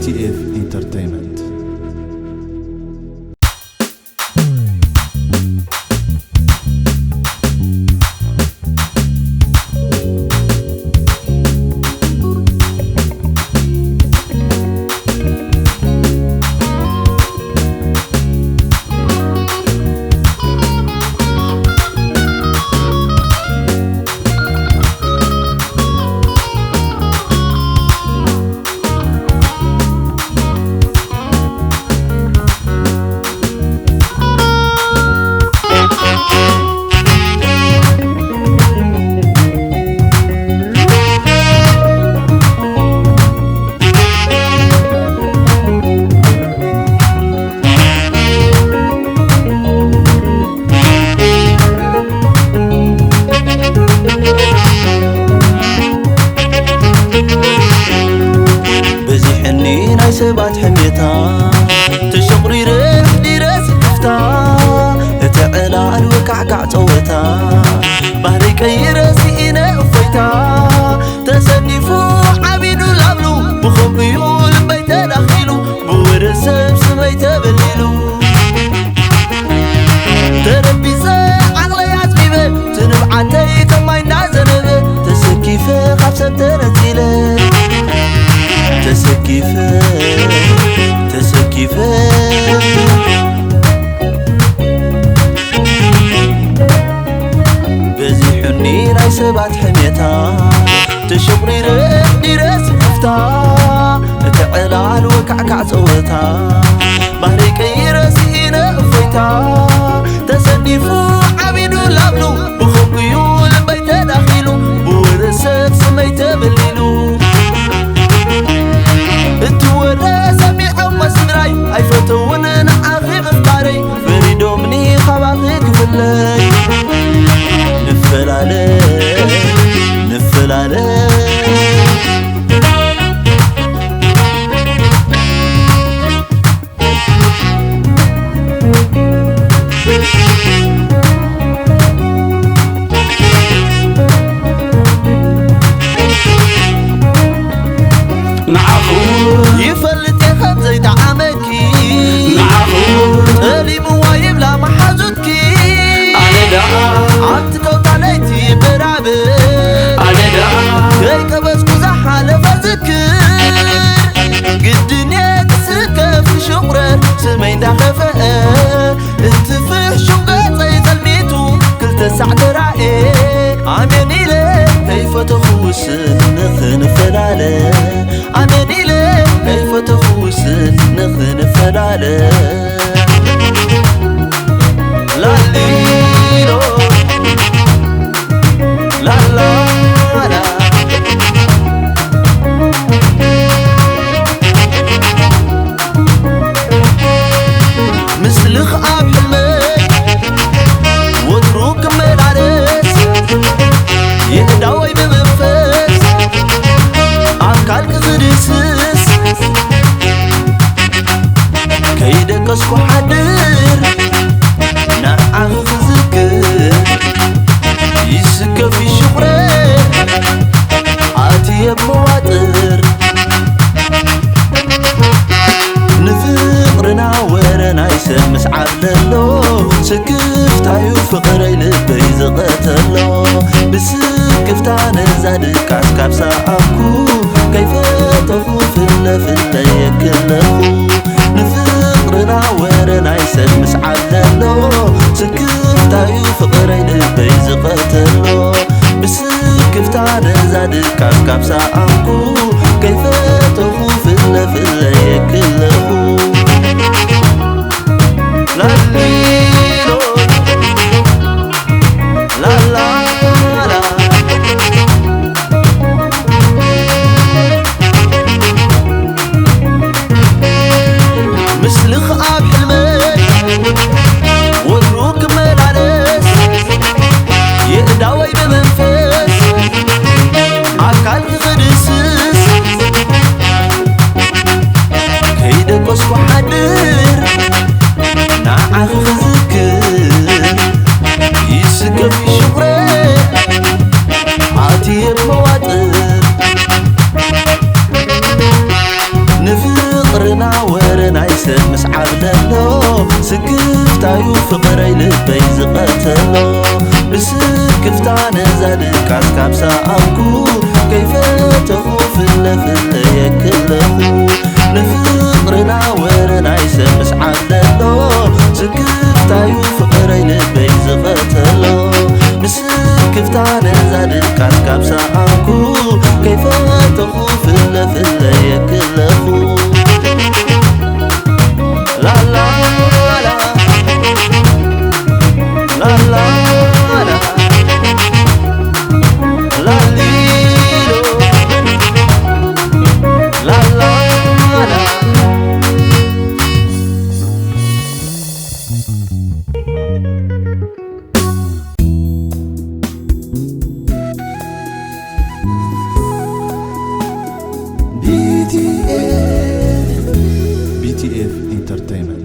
ቲ ኤፍ ኢንተርቴይንመንት። በዚሕኒ ናይ ሰባት ሕሜታ፣ ተሸቑሪረ ኣሕዲረ ስክፍታ፣ እቲ ዕላል ወካዕካዕ ጸወታ፣ ባህሪ ቀይረ ስኢነ እፎይታ፣ ተሰኒፉ ዓቢዱ ላብሉ፣ ብኸምኡ'ዩ ልበይ ተዳኺሉ፣ ብወረ ሰብ ስመይ ተበሊሉ። ተረቢጸ ዓቕለይ ኣጽቢበ፣ ትንብዓተይ ከም ማይ እንዳዘነበ፣ ተሰኪፈ ካብ ሰብ ተነጺለ፣ ተሰኪፈ፣ ተሰኪፈ። በዚሑኒ ናይ ሰባት ሕሜታ፣ ተሸቑሪረ ኣሕዲረ ስክፍታ፣ እቲ ዕላል ወካዕካዕ ጸወታ፣ ባህሪ ቀይረ ስኢነ እፎይታ፣ ተሰኒፉ ዓቢዱ ላብሉ፣ ብኸምኡ'ዩ ልበይ ተዳኺሉ፣ ብወረ ሰብ ስመይ ተበሊሉ። እቲ ወረ ሰሚዖሞ ስድራይ፣ ኣይፈተውን ንዓኺ ምፍቃረይ፣ ፈሪዶምኒ ካባኺ ክፍለይ። ንፈላለ፣ ንፈላለ። ንዓኹ ይፈልጥ እየ ከም ዘይጠዓመኪ፣ ንዓኹ ጠሊምዋ ይብላ መሓዙትኪ። ኣነ ደኣ ኣብቲ ከውታ ለይቲ ብራብ፣ ኣነ ደኣ ከይቀበዝኩ ዝሓለፈ ዝክር፣ ግድን እየ ክስከፍ ክሽቑረር ስመይ እንዳኸፍአ፣ እንትፍሕ ሽም ገጸይ ጸልሚቱ ክልተ ሳዕ ተራእየ። ኣሜን ኢለ ከይፈተኹ ውስን ንኽንፈላለ፣ ኣሜን ኢለ ከይፈተኹ ውስን ንኽንፈላለ። ላሊሎ፣ ላላ፣ ላ። ምስልኽ ኣብ ሕልመይ ወትሩ ክመላለስ፣ የእዳወይ ብመንፈስ ኣካልኪ ክድስስ፣ ከይደቀስኩ ሓድር ንዓኺ ክዝክር፣ ይስከፍ ይሽቑረ ኣትየ መዋጥር። ንፍቕርና ወረ ናይ ሰብ ምስዓብ ለሎ፣ ስክፍታዩ ፍቕረይ ልበይ ዝቐተሎ። ብስክፍታ ነዛ ድቃስ ካብ ሰኣንኩ፣ ከይፈተኹ ፍለ ፍለ የክለኹ። ንፍቕርና ወረ ናይ ሰብ ምስዓብ ለሎ፣ ስክፍታዩ ፍቕረይ ልበይ ዝቐተሎ። ብስክፍታ ነዛ ድቃስ ካብ ሰኣንኩ፣ ከይፈተኹ ፍለ ፍለ የክለኹ። ላሊሎ፣ ላላላ። ምስልኽ ኣብ ሕልመይ ወትሩ ክመላለስ፣ የእዳወይ ብመንፈስ ኣካልኪ ክድስስ፣ ልበይ ዝቐተሎ ብስክፍታ ነዛ ድቃስ ካብ ሰኣንኩ ከይፈተኹ ፍለ ፍለ የክለኹ ንፍቕርና ወረ ናይ ሰብ ምስዓር ደሎ ስክፍታዩ ፍቕረይ ልበይ ዝቐተሎ ብስክፍታ ነዛ ድቃስ ካብ ሰኣንኩ ከይፈተኹ ፍለ ፍለ የክለኹ ላላላ ላላላ ላሊሎ ላላላ B T F B T F Entertainment